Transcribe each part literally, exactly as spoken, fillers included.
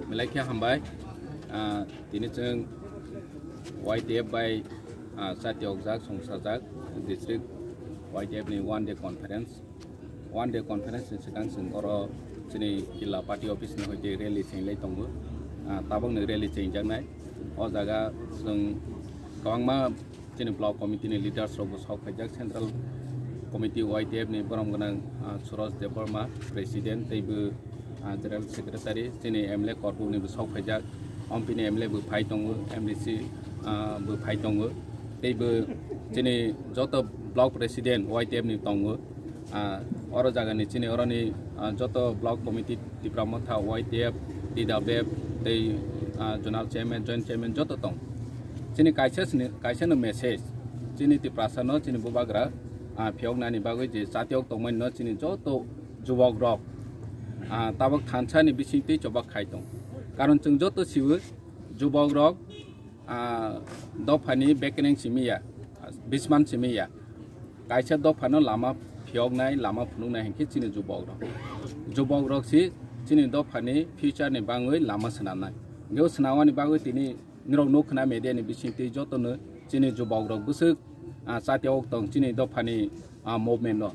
Belai khe hambai. Ah, tini chwng Y T F bai, ah, chati okjak, songchajak district Y T F ni one day conference. One day conference ni swkang chwng oro chini killa party office ni hoite rally chenglai tongo. Ah, tabok ni rally chengjaknai. O jaga chwng kwbangma chini block committee ni leaders rok bo sok phaijak, central committee Y T F ni borom gwnang, ah, Suraj Debbarma, president, tei bo, ah, general secretary, chini M L A Korbuk ni bo sok phaijak, Ompi ni M L A bo phai tongo, M D C, ah, bo phai tongo, tei bo chini joto block president Y T F ni tongo. Ah, oro jaga ni chini oroni, ah, joto block committee, Tipra Motha, Y T F, T W F, tei, ah, zonal chairman, joint chairman joto tong. Chini kaisa sini, kaisa no message, chini Tiprasa no, chini bubagra, ah, phiyok nani bagwi je chatiok tongmani no chini joto jubok rok, ah, tabok thansa ni bising twi chobak khai tong. Karon chwng joto siwi jubok rok, ah, dophani bekereng simi ya, bisman simi ya. Kaisa dophano lama phiyoknai, lama phunuknai hinkhe chini jubok rok. Jubok rok si chini dophani future ni bangwi lama swnamnai. Hinkhe o swnamani bagwi tini nirok nuk khna media ni bising twi joto no chini jubok rok bwswk, ah, chati ok tong chini dophani, ah, movement no.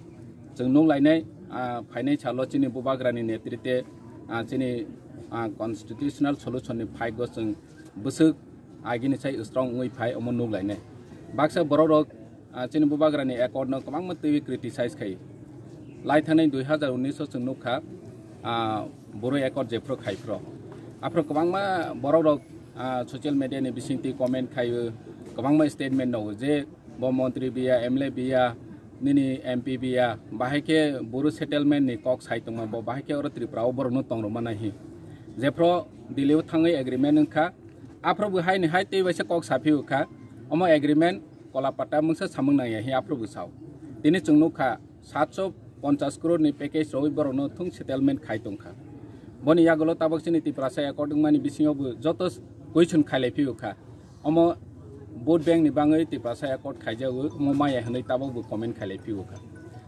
Chwng nuk lainai, ah, phainai salo chini bubagra ni netrite, ah, chini, ah, constitutional solution ni fight go chwng bwswk agini sai strong wngwi phai omo nuk lainai. Baksa borok rok, ah, chini bubagra ni accord no kwbangma twiwi criticize khai. Lai thanai dui hazar unis o chwng nuk kha, ah, boro accord jephru khai phro. Aphro kwbangma borok rok, ah, social media ni bising twi comment khai o, kwbangma statement no je bo montri biya, M L A biya, nini M P biya, bahai khe boro settlement ni kok sai tongma bo, bahai khe oro Tripura o borok no tong rwma nai hi. Jephro Delhi o thangwi agreement wngkha, aphro bo hai ni hai tei waisa kok saphi o kha, omo agreement kola pata mungsa samung nang ya hi aphro bo sao. Tini chwng nuk kha, satso ponchas crore ni package rwi borok no thung settlement khai tong kha. Boni yagulo tabok chini Tiprasa accord wngmani bisingo bo joto question khailai phi o kha. Omo vote bank ni bangwi Tiprasa accord khaijago, omo maya hinwi tabok bo comment khailai phi o kha.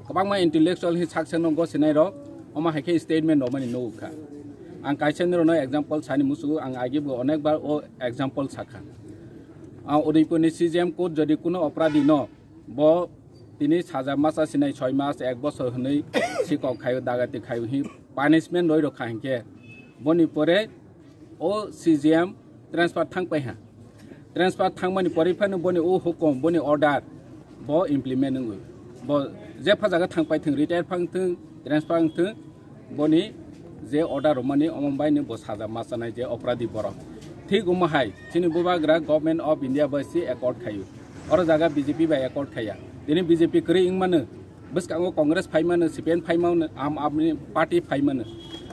Kwbangma intellectual hi sak sakno gosinai rok, omo hai khe statement rwmani nugo kha. Ang kaisa nirokno example sani musugo, ang agi bo onek bar o example sakha. Ah, Udaipur ni C J M court jodi kuno opradi no bo tini saja masa sinai soi mas, ek bosor hinwi sikok khayo, dagati khayo hi punishment roi rokha hinkhe boni pore o C J M transfer thang pai ha. Transfer thangmani pore phano boni o hukum, boni order bo implement wngwi. Bo je pha jaga thang pai thung, retire phang thung, transfer wng thung, boni je order rwmani omo bai ni bo saja ma chanai je opradi borok. Thik omo hai chini bubagra Government of India bai si accord khayo. Oro jaga B J P bai accord khaya. Tini B J P kwrwi wngmano, bwskango Congress phaimano, C P M phaimano, Aam Aadmi Party phaimano.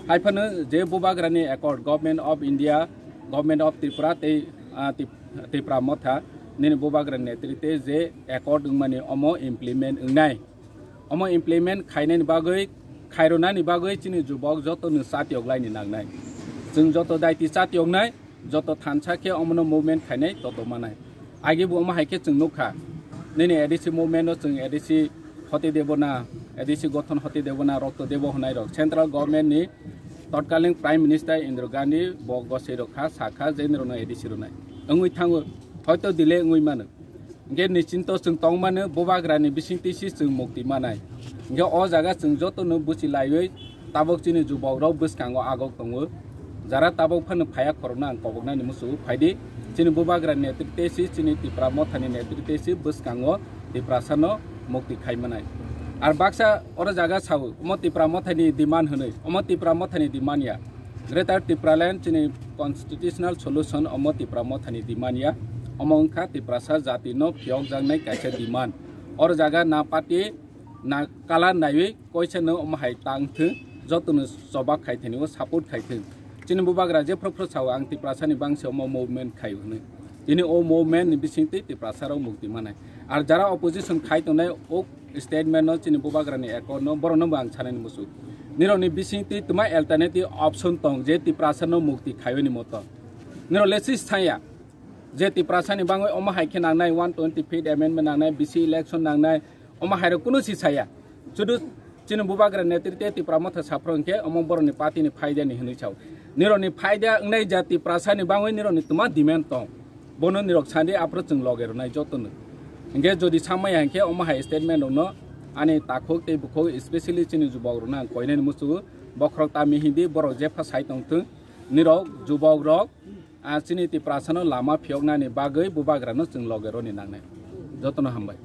Hai phano je bubagrani accord, Government of India, Government of Tripura tei, ah, Tip-, Tipra Motha nini bubagrani netrite je accord wngmani omo implement wngnai. Omo implement khainani bagwi, khairwnani bagwi chini jubok joto no chatiok laini nangnai. Chwng joto daiti chatioknai, joto thansa khe omono movement khainai toto manai. Agi bo omo hai khe chwng nukha. Nini A D C movement no chwng A D C hoti debo na, A D C gothon hoti debo na, rokto debo hwnai rok. Central government ni totkaling Prime Minister Indira Gandhi bo gosei rok kha, sakha je nirok no A D C rwnai. Wngwi thango, hoito delay wngwi mano. Hingke nischinto chwng tongmano bubagrani bisingtwi si chwng mukti manai. Hingke o jaga chwng jotono buchi laiwi tabok chini jubokrok bwskango agok tongo. Jara tabok phano phaiya khorokno ang koboknani muchungo phaidi. Chini bubagrani netrite si, chini Tipra Mothani netrite si bwskango Tiprasano mukti khai manai. Ar baksa oro jaga sao, omo Tipra Mothani demand hwnwi, omo Tipra Mothani demand ya. Greater Tipraland chini constitutional solution omo Tipra Mothani demand ya. Omo wngkha Tiprasa jati no phiyokjaknai kaisa demand. Oro jaga na party na color naiwi koisa no omo hai tang thung, joto no chobak khai thani o support khai thung. Chini bubagra jephru phru sao ang Tiprasa ni bangsi omo movement khai hwnwi. Tini o movement ni bisingtwi Tiprasa rok mukti manai. Ar jara opposition khai tongnai o statement no chini bubagrani accord no borok no bo ang sanani muchung. Nirok ni bisingtwi twma alternative option tong je Tiprasa no mukti khaiwi ni moto. Nirok le si saya je Tiprasa ni bangwi omo hai khe nangnai one twenty fifth amendment nangnai, B C election nangnai, omo hai rok kunu si saya. Sudu chini bubagra netrite Tipra Motha saphro hwnkhe omo borok ni party ni phaida ni hwnwi sao. Nirokni phaida wngnai jati prasani bangwi nirokni twma demand tong. Bono nirok sandi aphuru chwng loge rwnai jotono. Hinkhe jodi samaya hinkhe omo hai statement rokno ani takhuk tei bukhuk, especially chini jubok rokno ang koinani muchungo, bokhorok tami hindi borok jepha sai tongthwng, nirok jubok rok, ah, chini Tiprasano lama phiyoknani bagwi bubagrano chwng loge roni nangnai. Jotono hambai.